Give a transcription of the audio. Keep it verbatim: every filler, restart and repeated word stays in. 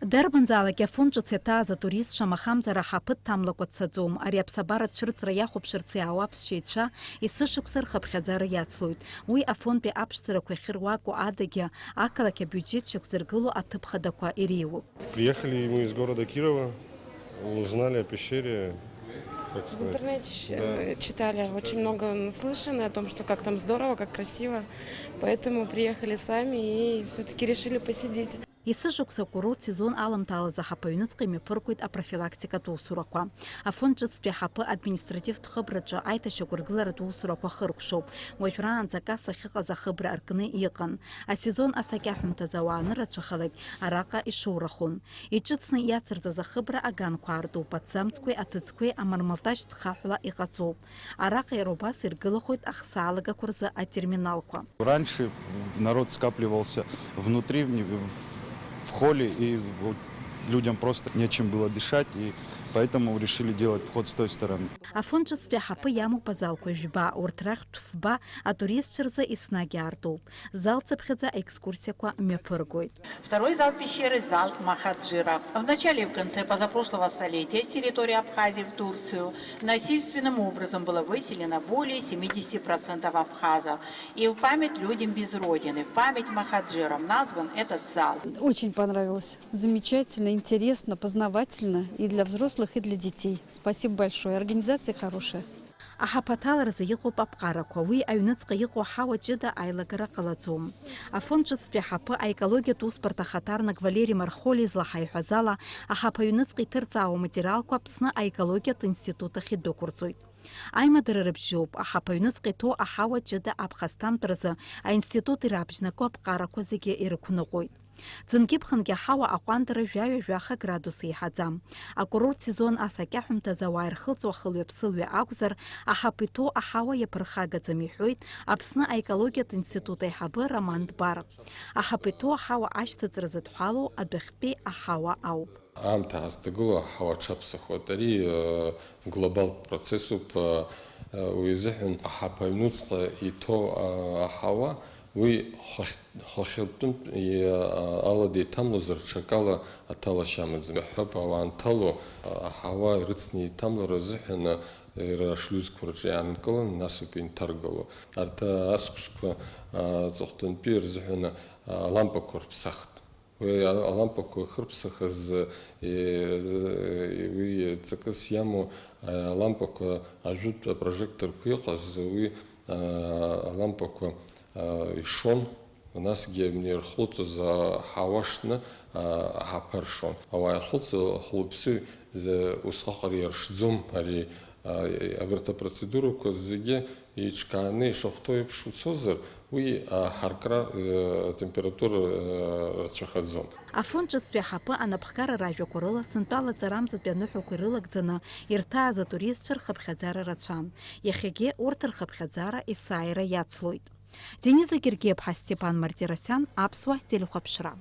Дарбанзаалак афон ҿыц иаҭааз атурист шамахамзар аҳаԥы дҭамлакәа дцаӡом. Ари аԥсабара ацәырҵра иахәаԥшырц иаауа аԥсшьаҩцәа есышықәса рхыԥхьаӡара иацлоит. Уи афонтәи аԥшӡарақәа иахьыруаку адагьы, ақалақь абиуџьеҭ шьақәзыргыло аҭыԥ хадақәа иреиуоуп. Приехали мы из города Кирова, узнали о пещере, как В сказать. Интернете щ- Да. э, читали, очень много наслышаны о том, что как там здорово, как красиво. Поэтому приехали сами и все-таки решили посидеть. Есышықәса акурорт сезон аламҭалаз аҳаԥы аҩныҵҟа имҩаԥыргоит апрофилактикатә усурақәа. Афон ҿыцтәи аҳаԥы административтә хыбраҿы аиҭашьақәыргыларатә усурақәа хыркәшоуп. Уажәраанӡа акасса ахьыҟаз ахыбра аркны иҟан. Асезон асакьаҳәымҭазы ауаа анырацәахалак, араҟа ишоурахон. Иҿыцны иацырҵаз ахыбра аганқәа аартуп, аҭӡамцқәеи аҭыӡқәеи амармалташьтә хаҳәла иҟаҵоуп. Араҟа иара убас иргылахоит ахсаалагақәа рзы атерминалқәа. Раньше народ скапливался внутри, в не-, в холле, и вот людям просто нечем было дышать, и поэтому решили делать вход с той стороны. Афон ҿыцтәи аҳаԥы иамоуп азалқәа жәба, урҭ рахьтә фба атуристцәа рзы еснагь аартуп. Зал цыԥхьаӡа аекскурсиақәа мҩаԥыргоит. Второй зал пещеры — зал Махаджира. В начале и в конце позапрошлого столетия с территории Абхазии в Турцию насильственным образом было выселено более семидесяти процентов абхазов. И в память людям без родины, в память махаджирам назван этот зал. Очень понравилось. Замечательно, интересно, познавательно и для взрослых, и для детей. Спасибо большое. Организация хорошая. Аҳаԥы аҭаларазы иҟоуп аԥҟарақәа, уи аҩныҵҟа иҟоу аҳауа ҷыда аилагара ҟалаӡом. Афон ҿыцтәи аҳаԥы аекологиатә усбарҭа ахаҭарнак Валери Мархоли излаҳаиҳәаз ала, аҳаԥы аҩныҵҟа иҭырҵаауа аматериалқәа Аԥсны аекологиатә институт ахь идәықәырҵоит. Аимадара рыбжьоуп, аҳаԥы аҩныҵҟа иҭоу аҳауа ҷыда аԥхасҭамтәразы аинститут ирабжьнаго аԥҟарақәа зегьы ирықәныҟәоит. Ӡынгьы-ԥхынгьы аҳауа аҟәандара жәаҩа-жәаха градус еиҳаӡам. Акурорт сезон ас акьаҳәымҭазы ауаа ирхылҵуа хылҩа-ԥсылҩа акәзар, аҳаԥы иҭоу аҳауа иаԥырхагаӡам, иҳәоит Аԥсны аекологиатә институт аиҳабы Роман Дбар. Аҳаԥы иҭоу аҳауа ашьҭыҵра зыдҳәалоу адәахьтәи аҳауа ауп. Аамҭа ҳазҭагылоу аҳауа аҽаԥсахуеит. Ари, э, глобалтә процессуп, э, э, уи азыҳәан аҳаԥы аҩнуҵҟа иҭоу, э, аҳауа, уи хыхь-, хыхьтәынтә, э, ала деиҭамлозар, ҽакала аҭалашьа амаӡам. Иаҳҳәап, ауаа анҭало, э, аҳауа ирыцны иҭамлар азыҳәан, э, иара ашлиузқәа рҿы иаанкыланы, нас ауп инҭаргало. Арҭ, э, асқәсқәа, э, аҵыхәтәантәи рзыҳәан, э, алампақәа рԥсахт. Уи алампақәа ахырԥсахаз, е, уи ҵакыс иамоу, е, алампақәа, ажәытә апрожекторқәа иҟаз, уи, а, алампақәа, а, ишон, насгьы абни ирхылҵыз аҳауа шны, а, аҳаԥы аршон. Ауаа ирхылҵыз хәылԥсыҩ, з-, усҟаҟара иаршӡом ари, а, абарҭ апроцедурақәа зегьы еиҿкааны ишахәҭоу еиԥш уцозар, уи аҳаркра, э, атемпература, э, рацәахаӡом. Афон ҿыцтәи аҳаԥы анапхгара ражәақәа рыла сынтәа лаҵарамзатәи аныҳәақәа ирылагӡаны ирҭааз атуристцәа рхыԥхьаӡара рацәан. Иахьагьы урҭ рхыԥхьаӡара есааира иацлоит. Дениза Гергиаԥҳа, Степан Мартиросиан, Аԥсуа телехәаԥшра.